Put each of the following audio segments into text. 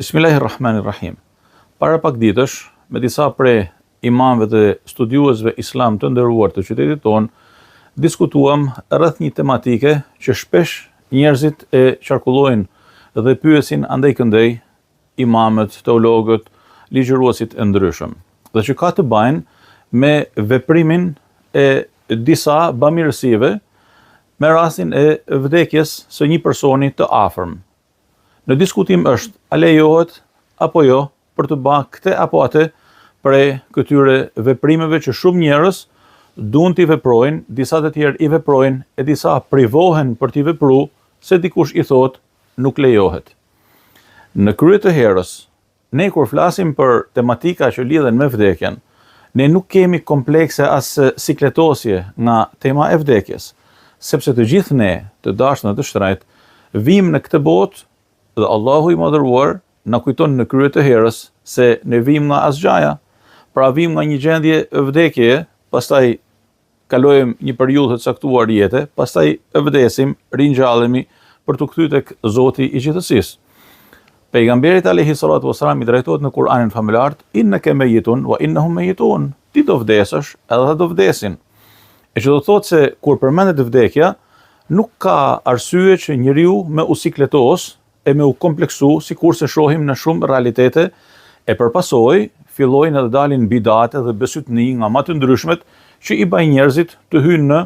Bismillahirrahmanirrahim. Para pak ditësh, me disa prej imamëve dhe studiuesve islam të nderuar të qytetit tonë, diskutuam rreth një tematike që shpesh njerëzit e qarkullojnë dhe pyesin andej këndej imamët, teologët, ligjëruesit e ndryshëm, dhe që ka të bajnë me veprimin e disa bamirësive me rastin e vdekjes së një personi të afërm. Në diskutim është a lejohet apo jo për të ba këtë apo atë prej këtyre veprimeve që shumë njerëz duan t'i veprojnë, disa të tjerë i veprojnë e disa privohen për t'i vepru se dikush i thotë nuk lejohet. Në krye të herës, ne kur flasim për tematika që lidhen me vdekjen, ne nuk kemi komplekse as sikletosje nga tema e vdekjes, sepse të gjithë ne, të dashur dhe të shtrenjtë, vijmë në këtë botë dhe Allahu i Madhëruar na kujton në krye të herës se ne vijmë nga asgjaja, pra vijmë nga një gjendje vdekjeje, pastaj kalojmë një periudhë të caktuar jete, pastaj vdesim, ringjallemi për t'u kthy tek Zoti i gjithësisë. Pejgamberit alayhi salatu wasalam i drejtohet në Kur'anin famëlartë, inneke mejitun wa innahum mejitun. Ti do vdesësh, edhe ata do vdesin. E që do të thotë se kur përmendet vdekja, nuk ka arsye që njeriu me u sikletos e me u kompleksu sikurse shohim në shumë realitete e për pasojë fillojnë edhe dalin bidate dhe besytni nga ma të ndryshmet që i bajnë njerëzit të hyjnë në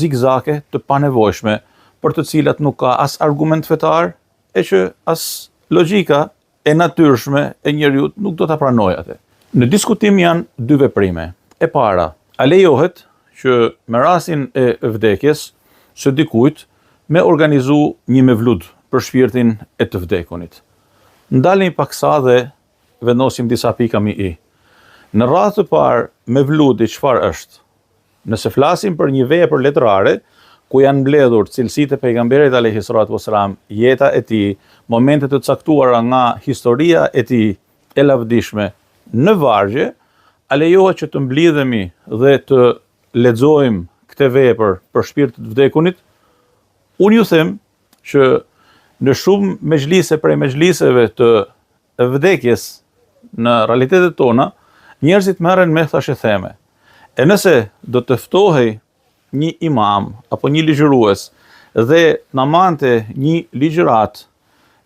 zigzake të panevojshme për të cilat nuk ka as argument fetar e që as logjika e natyrshme e njeriut nuk do ta pranojë atë. Në diskutim janë dy veprime. E para, a lejohet që me rastin e vdekjes së dikujt me organizu një mevlud për shpirtin e të vdekunit. Ndalemi paksa dhe vendosim disa pika mi i. Në radhë të parë, mevludi çfarë është? Nëse flasim për një vepër letrare, ku janë mbledhur cilësitë e pejgamberit alayhi salatu wasalam, jeta e tij, momente të caktuara nga historia e tij e lavdishme në vargje, a lejohet që të mblidhemi dhe të lexojmë këtë vepër për shpirt të vdekunit? Unë ju them që në shumë mexhlise prej mexhliseve të vdekjes në realitetet tona, njerëzit merren me thashetheme. E nëse do të ftohej një imam apo një ligjërues dhe na mante një ligjëratë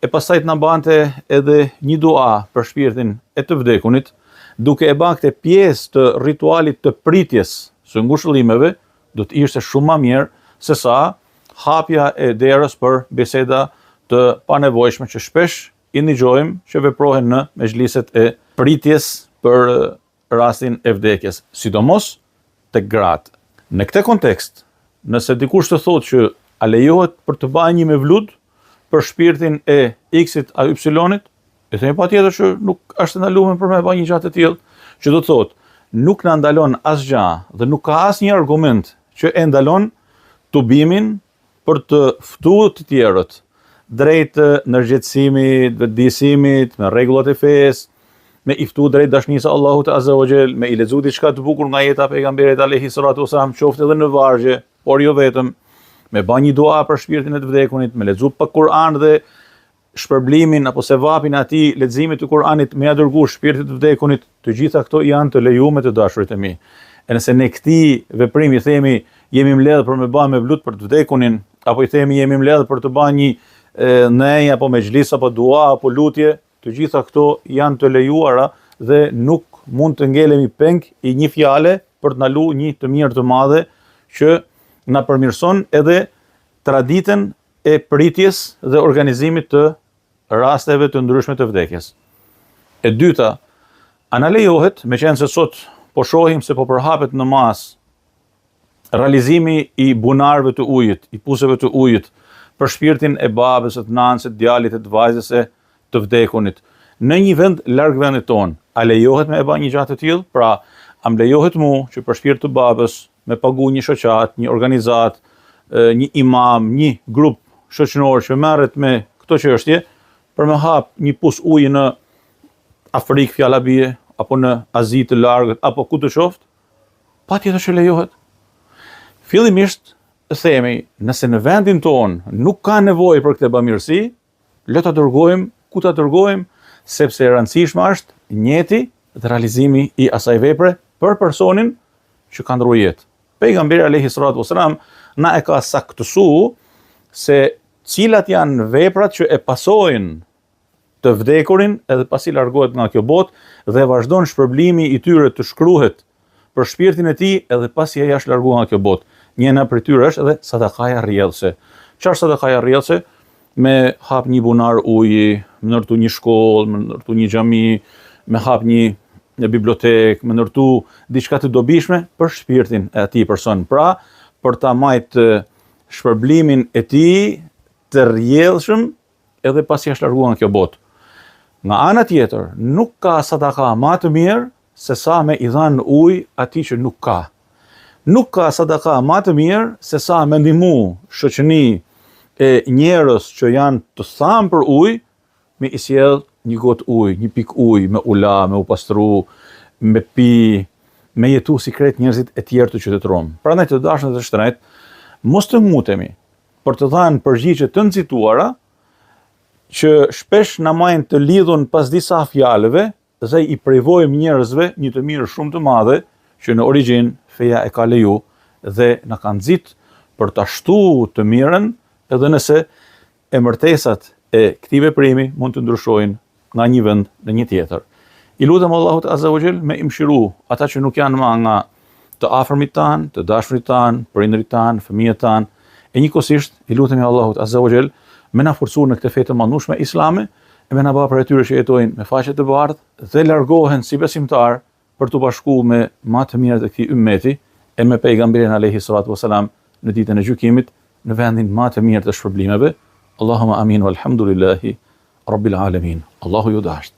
e pastaj të na bante edhe një dua për shpirtin e të vdekunit, duke e ba këtë pjesë të ritualit të pritjes së ngushëllimeve, do të ishte shumë ma mirë se sa hapja e derës për biseda të panevojshme që shpesh i nigjojmë që veprohen në mexhliset e pritjes për rastin e vdekjes, sidomos tek gratë. Në këtë kontekst, nëse dikush të thotë që a lejohet për të ba një mevlud për shpirtin e X-it a Y-it, i themi patjetër që nuk është e ndaluar për me ba një gjë të tillë, që do të thotë nuk na ndalon asgjë dhe nuk ka asnjë argument që e ndalon tubimin për të ftu të tjerët drejt ndërgjegjësimit, vetëdijesimit, me rregullat e fesë, me i ftu drejt dashnisë së Allahut Azza wa Jall, me i lexu diçka të bukur nga jeta e pejgamberit alayhi salatu wasalam, qoftë edhe në vargje, por jo vetëm, me ba një dua për shpirtin e të vdekunit, me lexu pak Kur'an dhe shpërblimin apo sevapin e atij leximit të Kur'anit me ja dërgu shpirtit të vdekunit, të gjitha këto janë të lejume të dashurit e mi. E nëse ne këtij veprimi themi jemi mbledhë për me ba mevlud për të vdekunin, apo i themi jemi mbledhë për të ba një ndejë apo mexhlis apo dua apo lutje, të gjitha këto janë të lejuara dhe nuk mund të ngelemi peng i një fjale për të ndalu një të mirë të madhe që na përmirëson edhe traditën e pritjes dhe organizimit të rasteve të ndryshme të vdekjes. E dyta, a na lejohet, meqenëse sot po shohim se po përhapet në masë realizimi i bunarëve të ujit, i puseve të ujit, për shpirtin e babës, e të nanës, e të djalit, e të vajzës e të vdekunit. Në një vend larg vendit tonë, a lejohet me e ba një gja të tillë? Pra, a më lejohet mu që për shpirt të babës me pagu një shoqatë, një organizatë, një imam, një grup shoqënor që merret me këto çështje për me hap një pus uji në Afrikë fjala bie apo në Azi të largët apo ku të qoftë, patjetër që lejohet. Fillimisht themi, nëse në vendin tonë nuk ka nevojë për këtë bamirësi, Le ta dërgojmë ku ta dërgojmë. Sepse e rëndësishme është nijeti dhe realizimi i asaj vepre për personin që ka ndrru jetë. Pejgamberi alayhi salatu wasalam na e ka saktësu se cilat janë veprat që e pasojnë të vdekurin edhe pasi largohet nga kjo botë dhe vazhdon shpërblimi i tyre të shkruhet për shpirtin e tij edhe pasi ai është larguar nga kjo botë. Njëna prej tyre është edhe sadakaja rrjedhëse. Çfarë sadakaja rrjedhëse? Me hap një bunar uji, me ndërtu një shkollë, me ndërtu një xhami, me hap një një bibliotekë, me ndërtu diçka të dobishme për shpirtin e atij person. Pra, për ta majtë shpërblimin e tij të rrjedhshëm edhe pasi është larguar nga kjo botë. Nga ana tjetër, nuk ka sadaka ma të mirë se sa me i dhanë ujë atij që nuk ka. Nuk ka sadaka ma të mirë se sa me ndihmu shoqëni e njerëz që janë të thamë për ujë, me i sjell një gotë ujë, një pikë ujë, me u la, me u pastru, me pi, me jetu si krejt njerëzit e tjerë të qytetërum. Prandaj të dashur dhe të shtrenjtë, mos të ngutemi për të dhënë përgjigje të nxituara që shpesh na majnë të lidhun pas disa fjalëve dhe i privojmë njerëzve një të mirë shumë të madhe që në origjinë feja e ka leju dhe na ka nxit për ta shtu të mirën edhe nëse emërtesat e këtij veprimi mund të ndryshojnë nga një vend në një tjetër. I lutem Allahut Azza wa Jall me i mëshiru ata që nuk janë ma nga të afërmit tanë, të dashurit tanë, prindërit tanë, fëmijët tanë, e njëkohësisht i lutemi Allahut Azza wa Jall me na forcu në këtë fe të madhnushme islame e me na ba prej atyre që jetojnë me faqe të bardhë dhe largohen si besimtar për t'u bashku me ma të mirët e këtij ymmeti e me pejgamberin alejhi salatu wasalam në ditën e gjykimit në vendin ma të mirë të shpërblimeve. Allahumma amin walhamdulillahi rabbil alamin. Allahu ju dashtë.